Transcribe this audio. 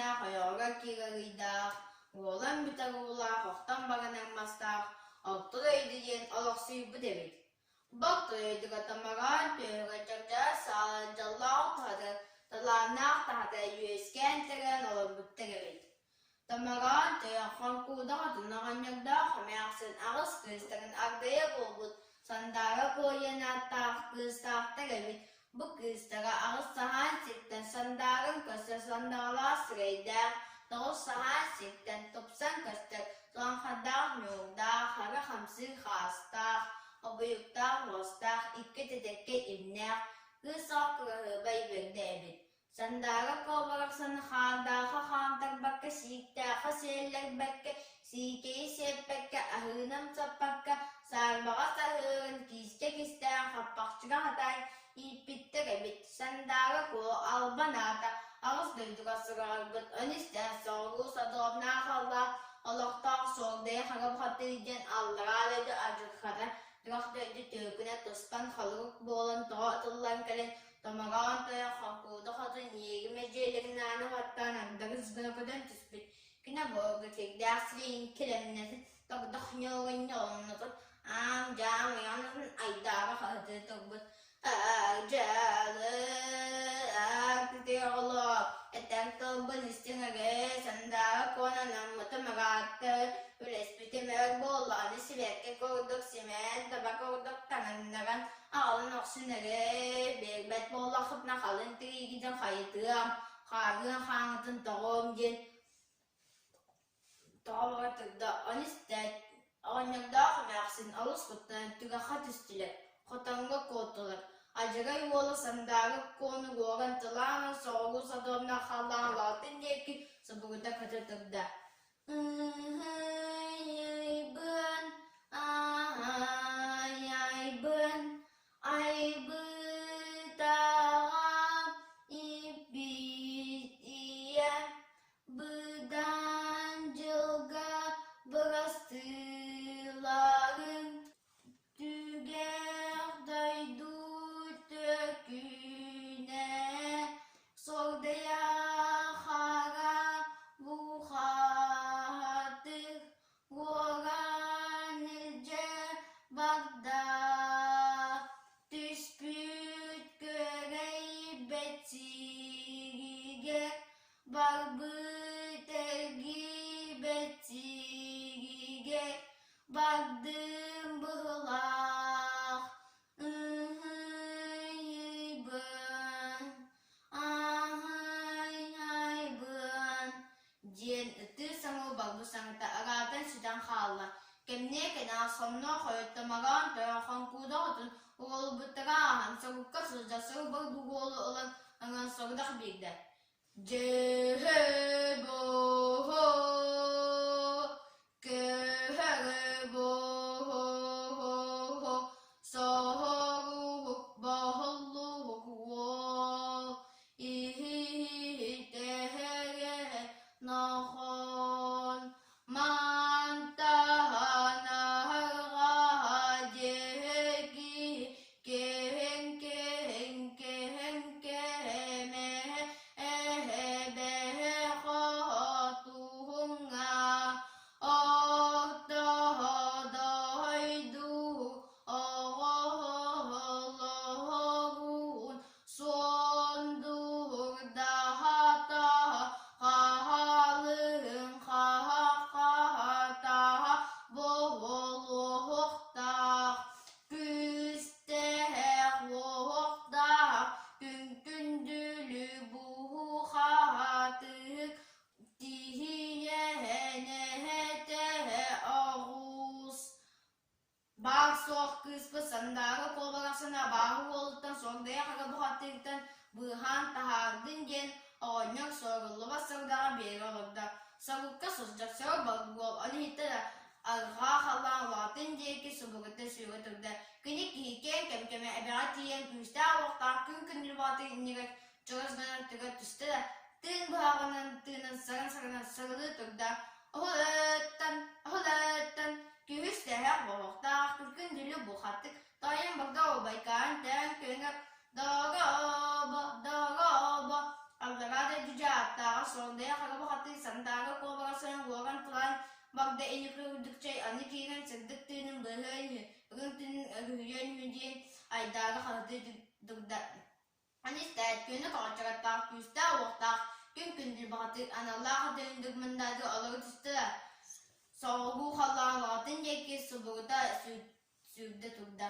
кэргэннээх, ойоҕугар киирэр ыйдаах, уолан бүтэр уулаах, охтон баранар мастаах Орто дойду диэн олохсуйбут эбит. Бок дойдуга томороон түөһүгэр чагдаар саалан дьоллоох туһатыгар талааннаах таһата үөскээн-төрөөн олорбуттар эбит. Томороон тойон хоҥкууда хотун оҕонньордоох эмээхсин аҕыс кыыстарын ардайа буолбут Сандаара Куойан ааттаах кыыстаахтар эбит. Бу кыыстара аҕыс саһаан сиртэн сандааран көстөр сандалаах сирэйдээх, тоҕус саһаан сиртэн тупсан көстөр туһаҥхардаах ньуурдаах, хара хамсыыр хаастаах, обуйуктаах уостаах, икки тэтэккэ имнээх, кыыс оҕо кыраһыабай үөрдэ эбит. Сандаара куобарахсаны хаардаахха хаамтарбакка, сииктээххэ сиэллэрбэккэ, сиикэйи сиэппэккэ, аһыынан саппакка, саарбаҕа саһыаран, киискэ кистээн, хаппахчыга хатаан ииппиттэр эбит. Сандаара Куо албан аата аҕыс дойдуга сураҕырбыт, ону истэн соҕуруу содуомнаах аллаах олохтоох Суордайы хара бухатыыр диэн аллараа дойду адьырҕата турах дойду түөкүнэ туспан холорук буолан тоҕо ытыллан кэлэн Томороон тойон хоҥкууда хотун иэримэ дьиэлэрин ааны баттаан андарыс гына көтөн түспүт. Кини буолга кирдээх сирэйин килэмнэтин, тордох ньуурун ньолоҥнотун, аам-дьаам уйаҕын айдаара хаһытыы турбут. Дьаалы, күтүө оҕолоор, этэр тылбын истиҥ эрэ, сандаара куонанаммытым ыраатта, үлэспитим өр буолла, аны сибэкки курдук симээн, таба курдук таҥыннаран Аҕалын охсун эрэ, биэрбэт буоллаххытына халыҥ тириигитин хайытыам, хаарыан хааҥҥытын тоҕуом диэн тоҕо бара турда. Ону истээт, оҕонньордоох эмээхсин олус куттанан түгэххэ түстүлэр, хотоҥҥо куоттулар. Адьарай уола Сандаара Куону уоран тылаан соҕуруу содуомнаах халлаан улаатын диэки субурута көтө турда. Ыһыйбын, аһайайбын, айбытаҕа иппит ийэ, быдан дьылга бырастыыларыҥ Түгэх дойду төкүнэ сордойо хара бухаатых уоран илдьэ барда түспүт күөрэйбэт сиригэр барбыт эргийбэт сиригэр Бардым быһылаах, ыһыйбын, аһыйайбын диэн ытыы саҥыл балбы саҥата араатан сүтэн хаалла. Кэмниэ кэнэҕэс сонно хойуттамараан тойон хоҥкууда хотун уолбуттара ааһан сорукка сылдьар сору бугуолу ылан ыҥан сорудах биэрдэ. Дьэһэ-боһо, кэһэ-боһо, соһоруһук баһыллуһук уол, иһитэһэгэ нохон, Мантаһан аһарҕаһа дьиэһэ киһи кэһэҥ кэһэҥ кэһэмэһэ эһэбэһэ хоһотуһуҥҥа ортоһо дойду оҕоһолоһоруун Суондуурдаһата хаһалыын хаһа-хаһатаһа буолуохтаах, күүстээх уохтаах күн-күндүлү буһухаатык тиһийэһэнэһэтэһэ оҕус Баар-суох кыыспыт Сандаара куобарахсына абааһы уолуттан сордойо хара бухатыыртан быыһаан таһаардын диэн оҕонньор суоруллубат сордаҕа биэрэ олордо. Сорукка сылдьар сор болгуол ону иһиттэ да арҕаа халлаан улаатын диэки субурута сүүрэ турда. Кини киһи киэҥ кэм-кэмэ эбэҕэ тиийэн күүстээх уохтаах күн күндүл баҕатыр иннигэр чорос гынан түгэр түстэ да, тыын быһаҕынан тыынан саран-саранан сарылыы турда. Оһолоттон, оһолоттон, күһүс тэһэх буолуохтаах, күркүн дүлү бухаттык, тойон богдо убайкаан тээн күөҥэ дорого, дорого, аллараа да дьүдьэ аттааҕа суолдайа хара. Багда инникри үрдүкчэй аны киирэн сырдык тыынын быыһыан үһү, үрүҥ тыынын өрүһүйүөн үһү диэн айдаара хаһытыы турда. Аны истээт, күөнэ көҕөччөрөттөөх, күүстээх-уохтаах, күн күндүл баҕатыыр аналлаах атын үрдүк мындааты олоро түстэ да, соҕуруу халлаан оҕотун диэки субурута сүүрдэ турда.